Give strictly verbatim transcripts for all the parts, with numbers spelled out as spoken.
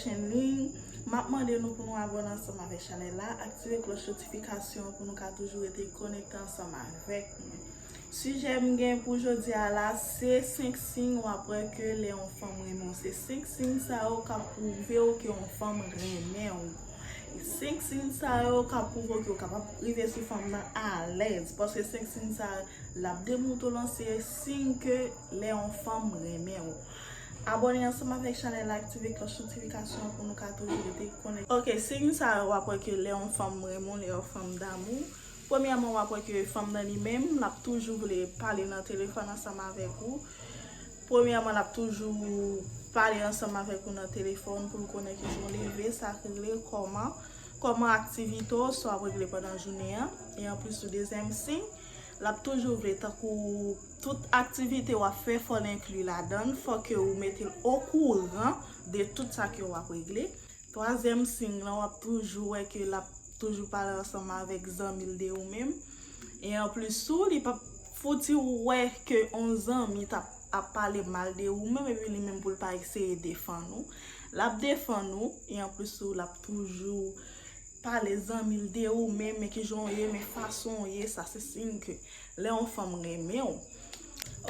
Chenling, m ap mande nou pou nou abòne ansanm avèk chanèl la, aktive klòch notifikasyon pou nou ka toujou rete konekte ansanm avèk nou. Sijè m gen pou jodi a la, se senk siy w ap wè ke lè yon fanm renmen w. Se senk siy sa yo k ap pwouve w ke yon fanm renmen w. Senk siy sa yo k ap pwouve w ke w kapab rive sou fanm nan alèz. Paske senk siy sa yo, l ap demoutre w lan se siy ke lè yon fanm renmen w. Abòne ansanm avèk chanèl la, aktive klòch notifikasyon pou nou ka toujou rete konekte. Ok, siy sa yo w ap wè ke lè yon fanm renmen w, lè yon fanm damou. Premyèman, w ap wè ke fanm nan li menm, l ap toujou vle pale nan telefòn ansanm avèk ou. Premyèman, l ap toujou pale ansanm avèk ou nan telefòn pou l konnen kijan w leve, sa k regle, kòman, kòman aktivite w, sa w ap regle pandan jounen an. E anplis, ou dezyèm siy, l ap toujou vle tankou tout aktivite w ap fè, fò l enkli ladan l, fò ke ou mete l okouran de tout sa ke w ap regle. Twazyèm siy lan, w ap toujou wè ke l ap toujou pale ansanm avèk zanmi l de ou menm. E anplis tou, li p ap fouti wè ke yon zanmi t ap, ap pale mal de ou menm, epi li menm pou l pa eseye defann ou. L ap defann ou, e anplis tou, l ap toujou pale zanmi l de ou menm, men kijan w ye, men fason w ye, sa se siy ke lè yon fanm renmen w.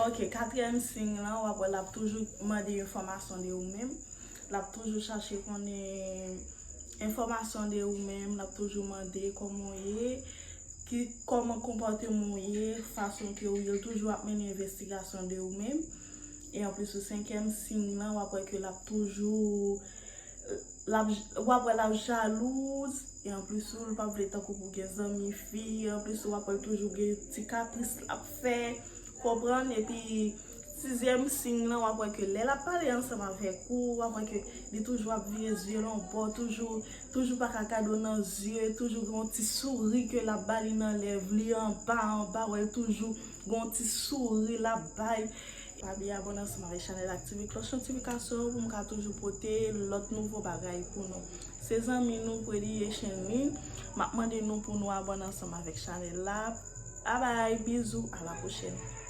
Ok, katriyèm siy lan, w ap wè l ap toujou mande enfòmasyon de ou menm. L ap toujou chache konnen enfòmasyon de ou menm, l ap toujou mande kòman w ye, ki, kòman konpòteman w ye, fason ke w ye, l toujou ap mennen envestigasyon de ou menm. E anplis, sou senkyèm siy lan, w ap wè ke l ap toujou, l ap, w ap wè l ap jalouz, e anplis, ou, l p ap vle tankou pou gen zanmi fi, e anplis, w ap wè l toujou gen ti kapris l ap fè, konprann, epi sizyèm siy lan, w ap wè ke lè l ap pale ansanm avèk ou, w ap wè ke li toujou ap vire zye l yon bò, toujou, toujou pa ka gade w nan zye, toujou gen yon ti souri ke l ap ba li nan lèv li, anba, anba, w ap wè l toujou gen yon ti souri l ap bay. Pa bliye abòne ansanm avèk chanèl, aktive klòch notifikasyon pou m ka toujou pote lòt nouvo bagay pou nou. Se zanmi nou Predi Echenlin, m ap mande nou pou nou abòne ansanm avèk chanèl la. Babay, bizou, a la pwochèn.